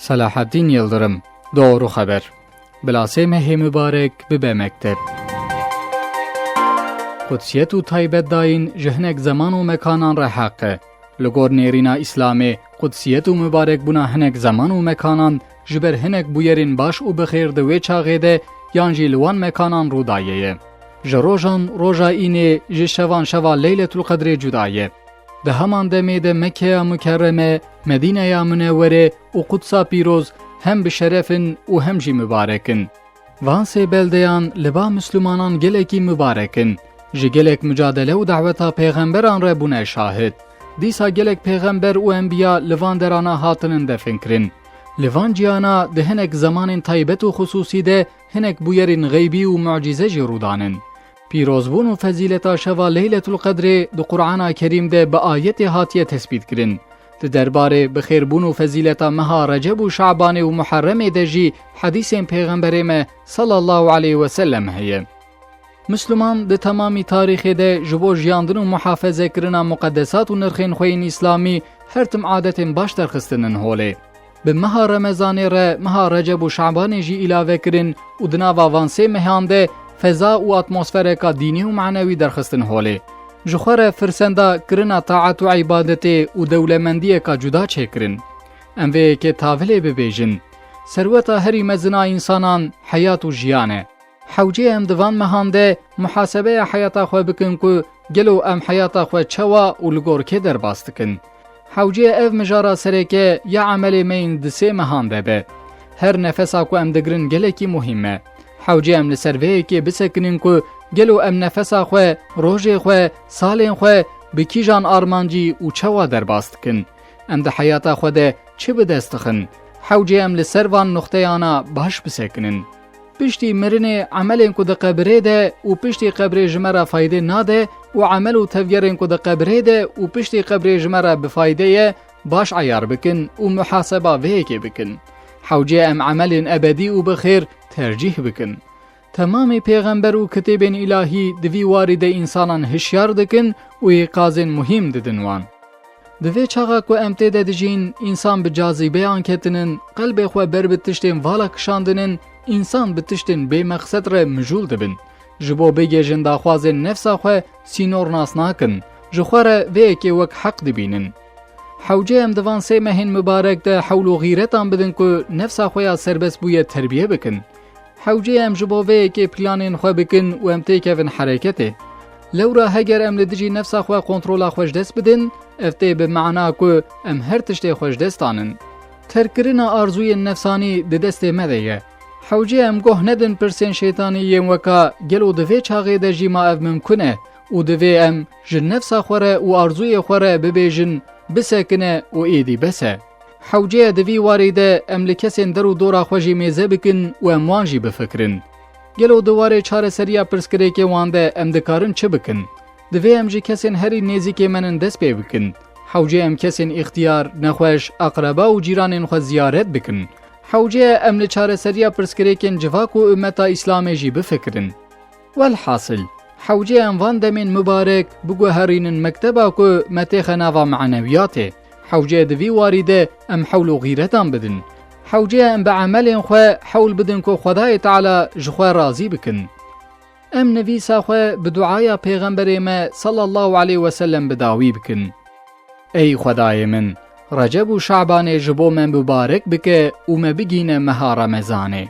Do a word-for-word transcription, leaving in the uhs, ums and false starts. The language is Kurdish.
Selahaddîn Yildirim, Doğru Xeber. Bila sê mehê mibarek bibe mekteb. Qudsiyet û taybetdayîn ji hinek zeman û mekanan re heq e. Li gor nêrîna Îslamê, qudsiyet û mibarekbûna hinek zeman û mekanan ji ber hinek bûyerên baş û bi xêr di wê çaxê de yan jî li wan mekanan rû daye ye. Ji rojan roja înê, ji şevan şeva Leyletul Qedrê cuda ye. Di heman demê de Mekkeya Mukerreme, Medîneya Munewwere û Qudsa Pîroz hem bi şeref in û hem jî mibarek in. Van sê beldeyan li ba Mislimanan gelekî mibarek in. Ji gelek mucadele û daweta pêxemberan re bûne şahid. Dîsa gelek pêxember û enbiya li van derana hatinin definkirin. Li van ciyana di hinek zemanên taybet û xisûsî de hinek bûyerên xeybî û mucîze jî rû danin. Pîrozbûn û fezîleta şeva Leyletul Qedrê di Qur'ana Kerîm de bi ayetê hatiye tesbît kirin. Di derbarê bi xêrbûn û fezîleta meha Receb û Şabanê û Muharremê de jî hedîsên Pêxemberê me sallallahu aleyhi ve sellem heye. Misliman di temamî tarîxê de ji bo jiyandin û muhafezekirina muqedesat û nirxên xwe yên îslamî her tim adetên baş derxistinin holê. Bi meha Remezanê re meha Receb û Şabanê jî îlave kirin û di nava van sê mehan de feza û atmosfereka dînî û manewî derxistin holê. Ji xwe re firsenda kirina taet û îbadetê û dewlemendiyeka cuda çêkirin. Em vê yekê tavilê bibêjin. Serweta herî mezin a însanan heyat û jiyan e. Hewcê em di van mehan de muhasebeya heyata xwe bikin ku gelo em heyata xwe çawa û li gor kê derbas dikin. Hewcê ev mijara sereke ya emelê me yên di sê mehan de be. Her nefesa ku em digirin gelekî muhîm e. Hewcê em li ser vê yekê bisekinin ku gelo em nefesa xwe, rojê xwe, salên xwe bi kîjan armancî û çawa derbas dikin. Em di heyata xwe de çi bi dest dixin? Hewcê em li ser van nuxteyana baş bisekinin. Piştî mirinê emelên ku di qebirê de û piştî qebirê ji me re faydê nade û emel û tevgerên ku di qebirê de û piştî qebirê ji me re bi faydê ye, baş eyar bikin û muhaseba vê yekê bikin. Hewcê em emelên ebedî û bi xêr tercîh bikin. Temamê pêxember û kitêbên îlahî di vî warî de însanan hişyar dikin û îqazên muhîm didin wan. Di vê çaxa ku em tê de dijîn, însan bi cazîbeyan ketinin, qelbê xwe ber bi tiştên vala kişandinin, însan bi tiştên bêmexsed re mijûl dibin. Ji bo bigihêjin daxwazên nefsa xwe sînor nas nakin, ji xwe re vê yekê wek heq dibînin. Hewcê em di van sê mehên mibarek de hewl û xîretan bidin ku nefsa xwe ya serbest bûye terbiye bikin. Hewcê em ji bo vê yekê planên xwe bikin û em têkevin hereketê. Lewra heger em li dijî nefsa xwe kontrola xwe ji dest bidin, ev tê bi mana ku em her tiştê xwe ji dest danin. Terkkirina arzûyên nefsanî di destê me de ye. Hewcê em goh nedin pirsên şeytanî yên weka gelo di vê çaxê de jî ma ev mimkun e û divê em ji nefsa xwe re û arzûyê xwe re bibêjin, bisekine û êdî bes e. Hewce ye di vî warî de em li kesên der û dora xwe jî mêze bikin û em wan jî bifikirin. Gelo di warê çareseriya pirsgirêkê wan de em dikarin çi bikin? Divê em ji kesên herî nêzîkê me nin dest pê bikin. Hewce em kesên îxtiyar, nexweş, eqreba û cîranên xwe ziyaret bikin. Hewce ye em li çareseriya pirsgirêkên civak û ummeta Îslamê jî bifikirin. Welhasil, hewce em van demên mibarek biguherînin mekteba ku me têxe nava manewiyatê. Hewce di vî warî de em hewl û xîretan bidin. Hewce em bi emelên xwe hewl bidin ku Xwedayê Teala ji xwe razî bikin. Em nivîsa xwe bi duaya Pêxemberê me sallallahu aleyhi ve sellem bi dawî bikin. Ey Xwedayê min, Receb û Şabanê ji bo me mibarek bike û me bigîne meha Remezanê.